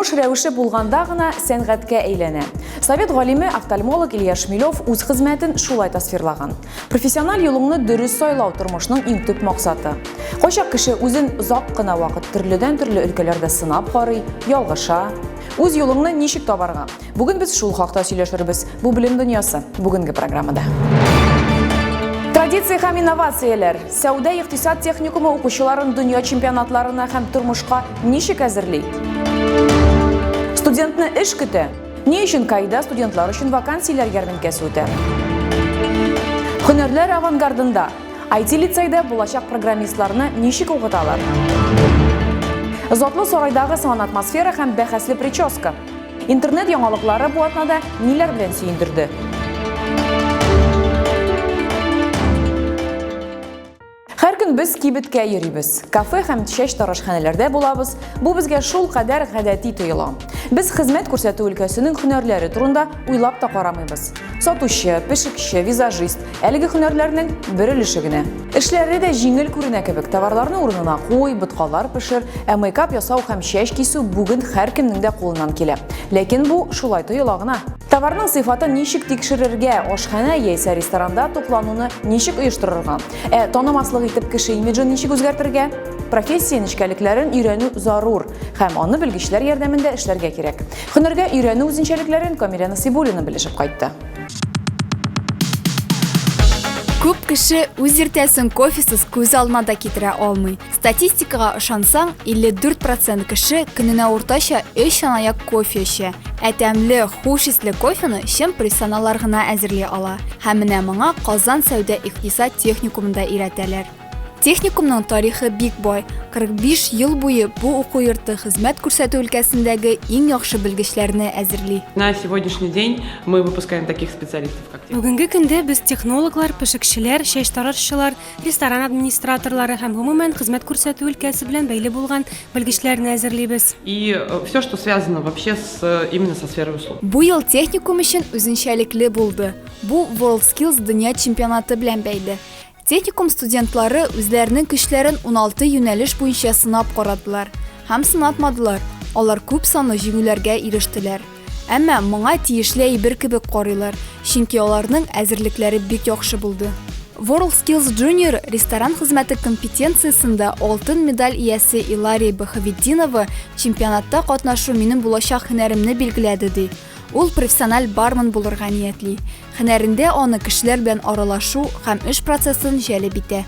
Тормыш рәвеше булганда гына сәнгатькә әйләнә. Совет галиме, офтальмолог Илья Шмелев үз хезмәтен шулай тасвирлаган. Профессиональ юлыңны дөрес сайлау тормышның иң төп максаты. Кайчак кеше үзен озак кына вакыт төрледән-төрле өлкәләрдә сынап карый, ялгыша. Үз юлыңны ничек табарга? Бүген без шул хакта сөйләшербез. Бу белем дөньясы бүгенге программада. Традиция һәм инновацияләр. Сәүдә икътисад техникумы укучыларын дөнья чемпионатларына һәм тормышка ничек әзерли? Студентны эш көтә. Ни өчен КАИда студентлар өчен вакансияләр ярминкәсе үтә? Һөнәрләр авангардында. IT-лицейда булачак программистларны ничек укыталар? Затлы сарайдагы сан атмосфера һәм бәхәсле прическа. Интернет яңалыклары бу атнада ниләр белән сөендерде? Һәр көн без кибеткә йөрибез. Кафе һәм чәч тарашханәләрдә булабыз. Бу безгә шул кадәр гадәти тоела. Без хезмәт күрсәтү өлкәсенең һөнәрләре турында уйлап та карамыйбыз. Сатучы, пешекче, визажист әлеге һөнәрләрнең бер өлеше генә. Эшләре дә җиңел күренә кебек. Товарларны урынына куй, боткалар пешер, ә мейкап ясау һәм чәч кисү бүген һәркемнең дә кулыннан килә. Ләкин бу шулай тоела гына. Товарның сыйфатын ничек тикшерергә, ашханә яисә ресторанда туклануны ничек оештырырга? Ә танымаслык итеп кеше имиджын ничек үзгәртергә? Профессия нечкәлекләрен өйрәнү зарур һәм аны белгечләр ярдәмендә эшләргә кирәк. Һөнәргә өйрәнү үзенчәлекләрен Камилә Насыйбуллина белешеп кайтты. Күп кеше үз иртәсен кофесыз күз алдына да китерә алмый. Статистикага ышансаң, 54 процент кеше көненә уртача 3 чынаяк кофе эчә. Ә тәмле, хуш исле кофены чын профессионаллар гына әзерли ала. Һәм менә моңа Казан сәүдә-икътисад техникумында өйрәтәләр. Техникумның тарихы бик бай. 45 ел буе бу уку йорты хезмәт күрсәтү өлкәсендәге иң яхшы белгечләрне әзерли. На сегодняшний день мы выпускаем таких специалистов, как Бүгенге көндә без технологлар, пешекчеләр, чәчтарашчылар, ресторан администраторлары һәм гомумән хезмәт күрсәтү өлкәсе белән бәйле булган белгечләрне әзерлибез. И все, что связано вообще с именно со сферой услуг. Бу ел техникум өчен үзенчәлекле булды. Бу WorldSkills дөнья чемпионаты белән бәйле. Техникум студентлары үзләренең көчләрен 16 юнәлеш буенча сынап карадылар. Һәм сынатмадылар, алар күп санлы җиңүләргә ирештеләр. Әмма моңа тиешле әйбер кебек карыйлар, чөнки аларның әзерлекләре бик яхшы булды. WorldSkills Junior ресторан хезмәте компетенциясендә алтын медаль иясе Илария Баһаветдинова чемпионатта катнашу минем булачак һөнәремне билгеләде, ди. Ул профессиональ бармен булырга ниятли. Һөнәрендә аны кешеләр белән аралашу һәм эш процессын җәлеп итә.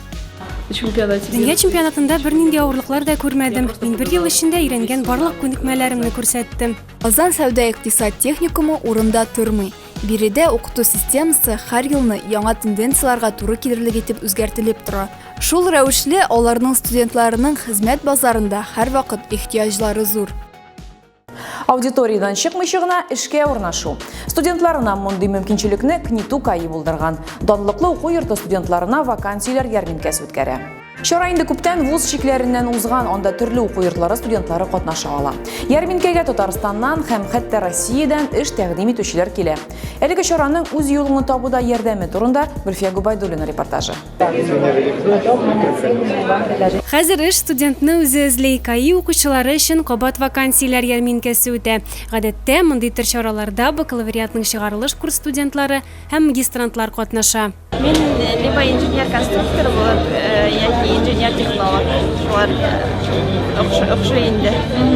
Дөнья чемпионатында бернинди авырлыклар да күрмәдем. Мин бер ел эчендә өйрәнгән барлык күнекмәләремне күрсәттем. Казан сәүдә-икътисад техникумы урында тормый. Биредә укыту системасы һәр елны яңа тенденцияләргә туры килерлек итеп үзгәртелеп тора. Шул рәвешле, аларның студентларының хезмәт базарында һәрвакыт ихтыяҗлары зур. Аудиториядән чыкмыйча гына эшкә урнашу. Студентларына мондый мөмкинчелекне КНИТУ КАИ булдырган. Данлыклы уку йорты студентларына вакансияләр ярминкәсе үткәрә. Чара инде күптән вуз чикләреннән узган, анда төрле уку йортлары студентлары катнаша ала. Ярминкәгә Татарстаннан һәм хәтта Россиядән эш тәкъдим итүчеләр килә. Әлеге чараның үз юлыңны табуда ярдәме турында Гөлфия Гобайдуллина репортажы. Хәзер эш студентны үзе эзли. КАИ укучылары өчен кабат вакансияләр ярминкәсе үтә. Гадәттә, мондый төр чараларда бакалавриатның чыгарылыш курс студентлары һәм магистрантлар катнаша. Мин либо инженер-конструктор булып, яки инженер-технолог. Шулар охшый инде.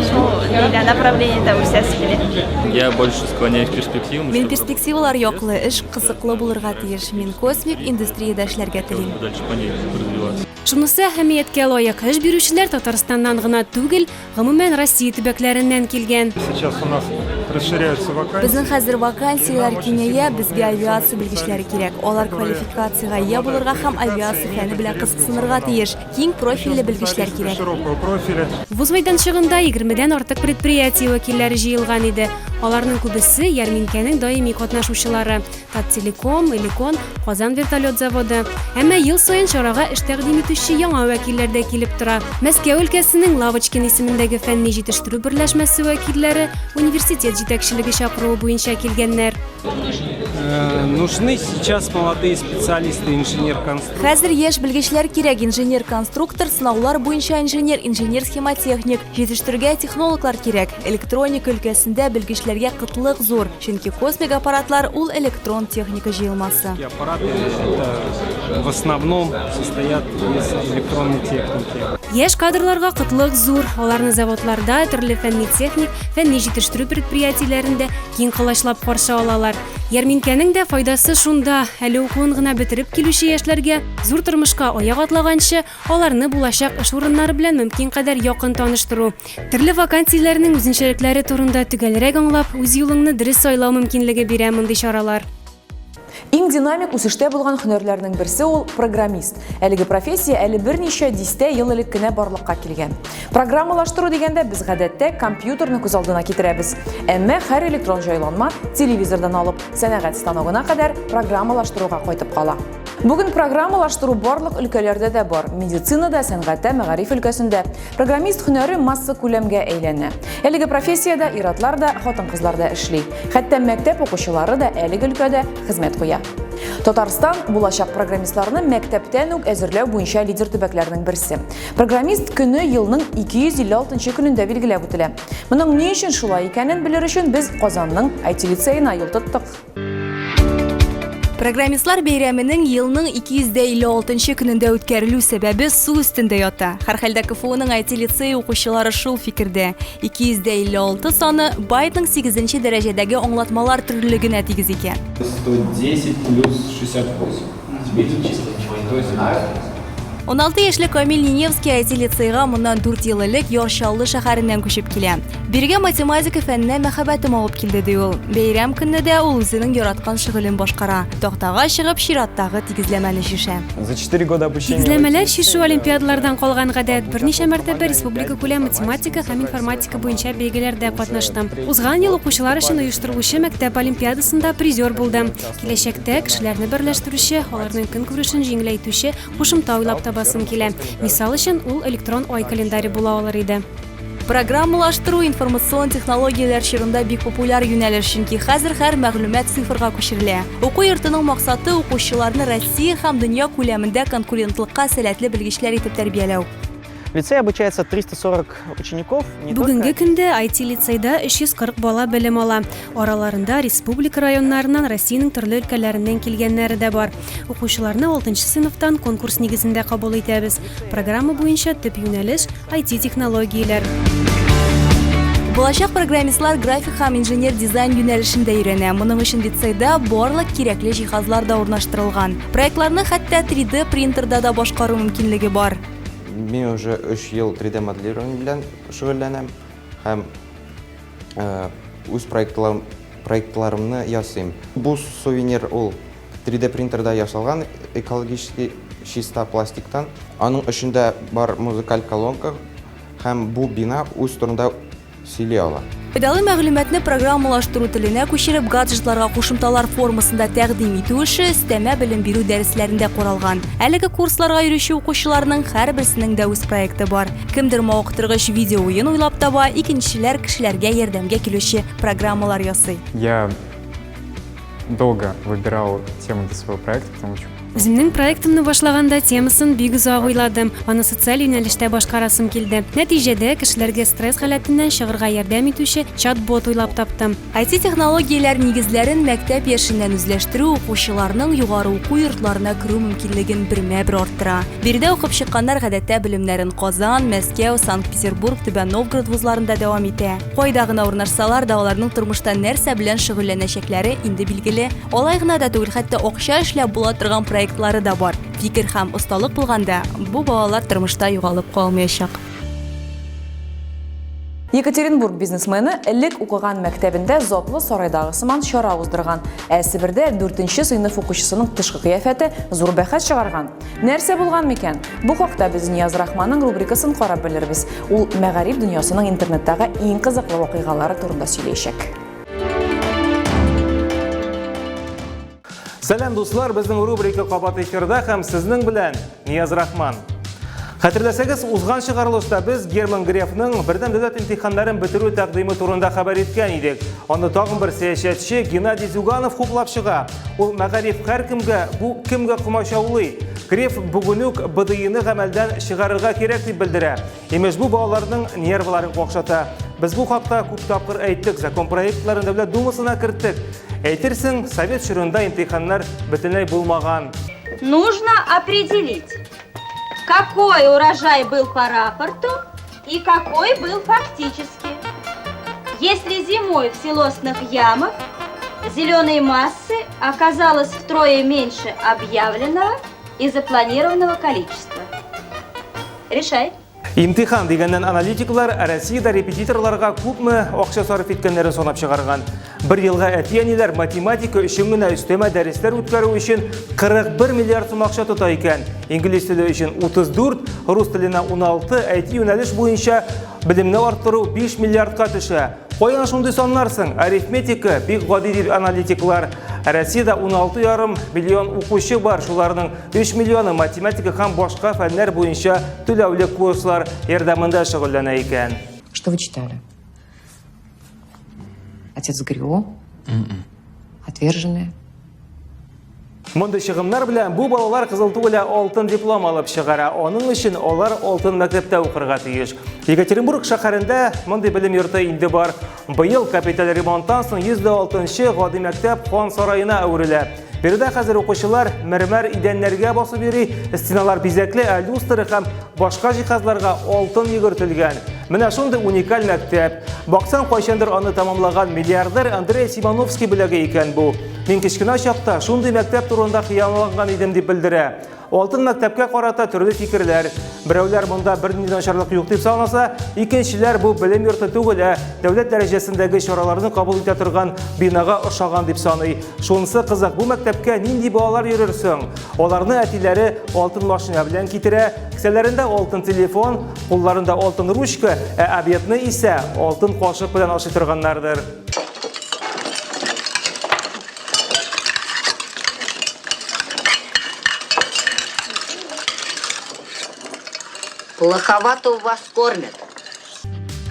Шул нидә направлениедә үсәсе килә. Я больше склоняюсь к перспективам. Мин перспективалар яклы, эш кызыклы булырга тиеш. Мин космик индустриядә эшләргә телим. Шунысы әһәмияткә лаек, эш бирүчеләр Татарстаннан гына түгел, гомумән Россия төбәкләреннән килгән. Сейчас у нас расширяются вакансии. Безнең хәзер вакансияләр киңәя, безгә авиация белгечләре кирәк. Алар квалификациягә ия булырга һәм авиация фәне белән кызыксынырга тиеш. Киң профильле белгечләр кирәк. Вуз мәйданчыгында егермедән артык предприятие вәкилләре җыелган иде. Аларның күбесе, ярминкәнең даими катнашучылары. Таттелеком, Элекон, Казан вертолет заводы. Әмма ел саен чарага эш тәкъдим итүче яңа вәкилләр дә килеп тора. Мәскәү өлкәсенең Лавочкин исемендәге фәнни җитештерү берләшмәсе вәкилләре университет җитәкчелеге чакыруы буенча килгәннәр. Нужны сейчас молодые специалисты, инженер-конструкторы. Хәзер яшь белгечләр кирәк, инженер-конструктор, сынаулар буенча инженер, инженер-схемотехник, җитештерүгә технологлар кирәк. Электроника өлкәсендә белгечләргә кытлык зур, чөнки космик аппаратлар ул электрон техника җыелмасы. Аппараты это в основном состоят из электронной техники. Яшь кадрларга кытлык зур. Аларны заводларда, төрле фәнни-техник, фәнни-җитештерү предприятиеләрендә киң колачлап каршы алалар. Ярминкәнең дә файдасы шунда, әле укуын гына бетереп килүче яшьләргә зур тормышка аяк атлаганчы, аларны булачак эш урыннары белән мөмкин кадәр якын таныштыру. Төрле вакансияләрнең үзенчәлекләре турында төгәлрәк аңлап, үз юлыңны дөрес сайлау мөмкинлеге бирә мондый чаралар. Иң динамик үсештә булган һөнәрләрнең берсе ул программист. Әлеге профессия әле берничә дистә ел элек кенә барлыкка килгән. Программалаштыру дигәндә без гадәттә компьютерны күз алдына китерәбез. Әмма һәр электрон җайланма телевизордан алып сәнәгать станогына кадәр программалаштыруга кайтып кала. Бүген программалаштыру барлык өлкәләрдә дә бар. Медицинада, сәнгатьтә, мәгариф өлкәсендә. Программист һөнәре масса күләмгә әйләнә. Әлеге профессиядә ир-атлар да, хатын-кызлар да эшли. Хәтта мәктәп укучылары да әлеге өлкәдә хезмәт куя. Татарстан булачак программистларны мәктәптән үк әзерләү буенча лидер төбәкләрнең берсе. Программист көне елның 256 нчы көнендә билгеләп үтелә. Моның ни өчен шулай икәнен белер өчен без Казанның IT-лицеена юл тоттык. Программистлар бәйрәменең елның 256 нчы көнендә үткәрелү сәбәбе су өстендә ята. Һәрхәлдә КФУның IT-лицее укучылары шул фикердә. 256 саны байтның 8 нче дәрәҗәдәге аңлатмалар төрлелегенә тигез икән. 110 плюс 68. Тебе эти числа ничего не говорят? 16 яшьлек Камил Ниневский IT-лицейга моннан 4 ел элек Яр Чаллы шәһәреннән күчеп килә. Бирегә математика фәненә мәхәббәтем алып килде, ди ул. Бәйрәм көнне дә ул үзенең яраткан шөгылен башкара. Тактага чыгып, чираттагы тигезләмәне чишә. За 4 года обучения Тигезләмәләр чишү олимпиадалардан калган гадәт. Берничә мәртәбә республикакүләм математика һәм информатика буенча бәйгеләрдә катнаштым. Узган ел укучылар өчен оештырылучы мәктәп олимпиадасында призер булдым. Киләчәктә кешеләрне берләштерүче, аларның көнкүрешен җиңеләйтүче кушымта уйлап табасым килә. Мисал өчен, ул электрон ай календаре була алыр иде. Программалаштыру информацион технологияләр чорында бик популяр юнәлеш, чөнки хәзер һәр мәгълүмат цифрга күчерелә. Уку йортының максаты укучыларны Россия һәм дөнья күләмендә конкурентлыкка сәләтле белгечләр итеп тәрбияләү. В лицее обучается 340 учеников. Бүгенге көндә IT-лицейда 340 бала белем ала. Араларында республика районнарыннан, Россиянең төрле өлкәләреннән килгәннәре дә бар. Укучыларны 6 сыйныфтан конкурс нигезендә кабул итәбез. Программа буенча төп юнәлеш, IT-технологияләр. Булачак программистлар график һәм инженер-дизайн юнәлешендә өйрәнә. Моның өчен лицейда барлык кирәкле җиһазлар да урнаштырылган. Проектларны хәтта 3D принтерда да башкару мөмкинлеге бар. Мин уже өч ел 3D моделирование белән шөгыльләнәм һәм э, үз проектларымны ясыйм. Бу сувенир ул 3D принтерда ясалган экологически чиста пластиктан. Аның эчендә бар музыкаль колонка һәм бу бина үз турында сөйли ала. Файдалы мәгълүматны программалаштыру теленә күчереп, гаджетларга кушымталар формасында тәкъдим итү эше өстәмә белем бирү дәресләрендә каралган. Әлеге курсларга йөрүче укучыларның һәрберсенең дә үз проекты бар. Кемдер мавыктыргыч видеоуен уйлап таба, икенчеләр кешеләргә ярдәмгә килүче программалар ясый. Я долго выбирал тему для своего проекта, потому что Үземнең проектымны башлаганда темасын бик озак уйладым. Аны социаль юнәлештә башкарасым килде. Нәтиҗәдә, кешеләргә стресс халәтеннән чыгарга ярдәм итүче чат-бот уйлап таптым. IT-технологияләр нигезләрен мәктәп яшеннән үзләштерү укучыларның югары уку йортларына керү мөмкинлеген бермә-бер арттыра. Биредә укып чыкканнар гадәттә белемнәрен Казан, Мәскәү, Санкт-Петербург, Түбән Новгород вузларында дәвам итә. Кайда гына урнашсалар да, аларның тормышта нәрсә белән шөгыльләнәчәкләре инде билгеле. Алай гына да түгел, хәтта акча эшләп була торган проектлары да бар. Фикер һәм осталык булганда, бу балалар тормышта югалып калмаячак. Екатеринбург бизнесмены элек укыган мәктәбендә затлы сарайдагы сыман чара уздырган. Ә Себердә дүртенче сыйныф укучысының тышкы кыяфәте зур бәхәс чыгарган. Нәрсә булган микән? Бу хакта без Нияз Рахманның рубрикасын карап белербез. Ул мәгариф дөньясының интернеттагы иң кызыклы вакыйгалары турында сөйләячәк. Сәлам, дуслар, безнең рубрика кабат эфирда һәм сезнең белән Нияз Рахман. Хәтерләсәгез, узган чыгарылышта без Герман Грефның бердәм дәүләт имтиханнарын бетерү тәкъдиме турында хәбәр иткән идек. Аны тагын бер сәясәтче Геннадий Зюганов хуплап чыга. Ул мәгариф һәркемгә, бу кемгә комачаулый? Греф бүген үк БДИны гамәлдән чыгарырга кирәк дип белдерә. Имеш, бу балаларның нервларын какшата. Без бу хакта күп тапкыр әйттек, закон проектларын Дәүләт Думасына керттек. Әйтерсең, совет чорында имтиханнар бөтенләй булмаган. Нужно определить, какой урожай был по рапорту и какой был фактически. Если зимой в силосных ямах зеленой массы оказалось втрое меньше объявленного и запланированного количества. Решай. Имтихан дигәннән аналитиклар Россиядә репетиторларга күпме акча сарыф иткәннәрен санап чыгарган. Бер елга әти-әниләр математика өчен генә өстәмә дәресләр үткәрү өчен 41 миллиард сум акча тота икән. Инглиз теле өчен 34, рус теленә 16, IT юнәлеш буенча белемне арттыру 5 миллиардка төшә. Каян шундый саннар соң? Арифметика бик гади дип аналитиклар. Россиядә 16,5 миллион укучы бар, шуларның 3 миллионы математика һәм башка фәннәр буенча түләүле курслар ярдәмендә шөгыльләнә икән. Что вы читали? Отец Грио? М-м. Отверженные? Мондый чыгымнар белән бу балалар кызыл түгел, ә алтын диплом алып чыгара. Аның өчен алар алтын мәктәптә укырга тиеш. Екатеринбург шәһәрендә мондый белем йорты инде бар. Быел капиталь ремонттан соң 106 гади мәктәп хан сараена әверелә. Биредә хәзер укучылар мәрмәр идәннәргә басып йөри, стеналар бизәкле, ә люстра һәм башка җиһазларга алтын йөгертелгән. Менә шундый уникаль мәктәп. Баксаң, кайчандыр аны тәмамлаган миллиардер Андрей Симоновский бүләге икән бу. Мин кечкенә чакта шундый мәктәп турында хыялланган идем, дип белдерә. Алтын мәктәпкә карата төрле фикерләр. Берәүләр монда бернинди начарлык юк дип санаса, икенчеләр бу белем йорты түгел, ә дәүләт дәрәҗәсендәге чараларны кабул итә торган бинага ошаган дип саный. Шунысы кызык, бу мәктәпкә нинди балалар йөрер соң? Аларны әтиләре алтын машина белән китерә, кесәләрендә алтын телефон, кулларында алтын ручка, ә обедны исә алтын кашык белән ашый торганнардыр. Плоховато у вас кормят.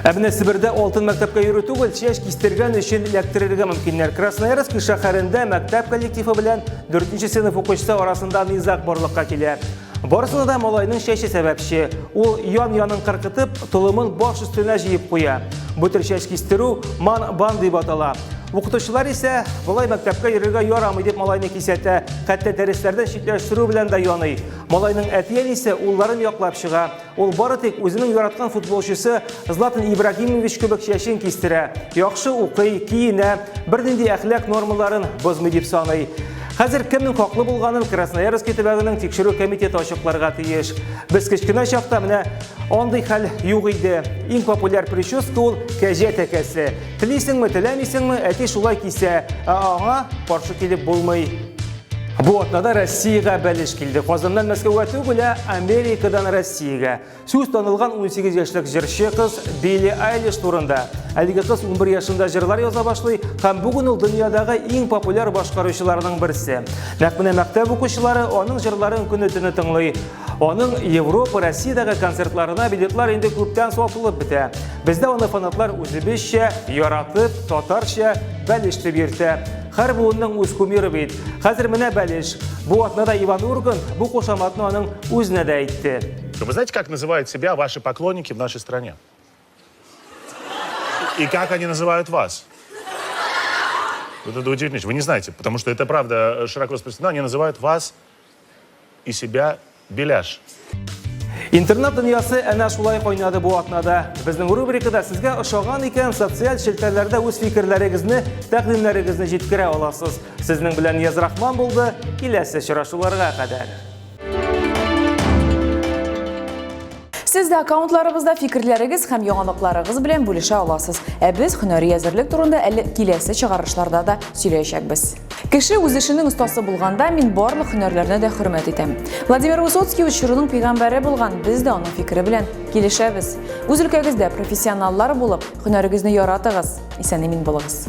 Ә менә Себердә алтын мәктәпкә йөрү түгел, чәч кистергән өчен эләктерергә мөмкиннәр. Красноярск шәһәрендә мәктәп коллективы белән 4 сыйныф укучысы арасында низаг барлыкка килә. Барысына да малайның чәче сәбәпче. Ул ян-янын кыркытып, толымын баш өстенә җыеп куя. Бу төр чәч кистерү ман-бан дип атала. Укытучылар исә болай мәктәпкә йөрергә ярамый дип малайны кисәтә, хәтта дәресләрдән читләштерү белән дә яный. Малайның әти-әнисе улларын яклап чыга. Ул бары тик үзенең яраткан футболчысы Златан Ибрагимович кебек чәчен кистерә, яхшы укый, киенә, бернинди әхлак нормаларын бозмый дип саный. Хәзер кемнең хаклы булганын Красноярский төбәгенең тикшерү комитеты ачыкларга тиеш. Без кечкенә чакта менә андый хәл юк иде. Иң популяр прическа ул кәҗә тәкәсе. Телисеңме, теләмисеңме, әти шулай кисә, ә аңа каршы килеп булмый. Бу атнада Россиягә бәлеш килде. Казаннан Мәскәүгә түгел, ә Америкадан Россиягә. Сүз танылган 18 яшьлек җырчы кыз Билли Айлиш турында. Әлеге кыз 11 яшендә җырлар яза башлый һәм бүген ул дөньядагы иң популяр башкаручыларның берсе. Нәкъ менә мәктәп укучылары аның җырларын көне-төне тыңлый. Аның Европа, Россиядәге концертларына билетлар инде күптән сатылып бетә. Бездә аны фанатлар үзебезчә, яратып, татарча бәлеш дип йөртә. Һәр буынның үз кумиры бит. Хәзер менә бәлеш. Бу атнада Иван Ургант бу кушаматны аның үзенә дә әйтте. Вы знаете, как называют себя ваши поклонники в нашей стране? И как они называют вас? Вот это удивительно. Вы не знаете, потому что это правда широко распространено. Они называют вас и себя Беляш. Интернет дөньясы әнә шулай кайнады бу атнада. Безнең рубрикада сезгә ошаган икән, социаль челтәрләрдә үз фикерләрегезне, тәкъдимнәрегезне җиткерә аласыз. Сезнең белән Нияз Рахман булды. Киләсе очрашуларга кадәр. Сез дә аккаунтларыбызда фикерләрегез һәм яңалыкларыгыз белән бүлешә аласыз. Ә без һөнәри әзерлек турында әле киләсе чыгарышларда да сөйләячәкбез. Кеше үз эшенең остасы булганда, мин барлык һөнәрләрне дә хөрмәт итәм. Владимир Высоцкий үз чорының пәйгамбәре булган, без дә аның фикере белән килешәбез. Үз өлкәгездә профессионаллар булып, һөнәрегезне яратыгыз, исән-имин булыгыз.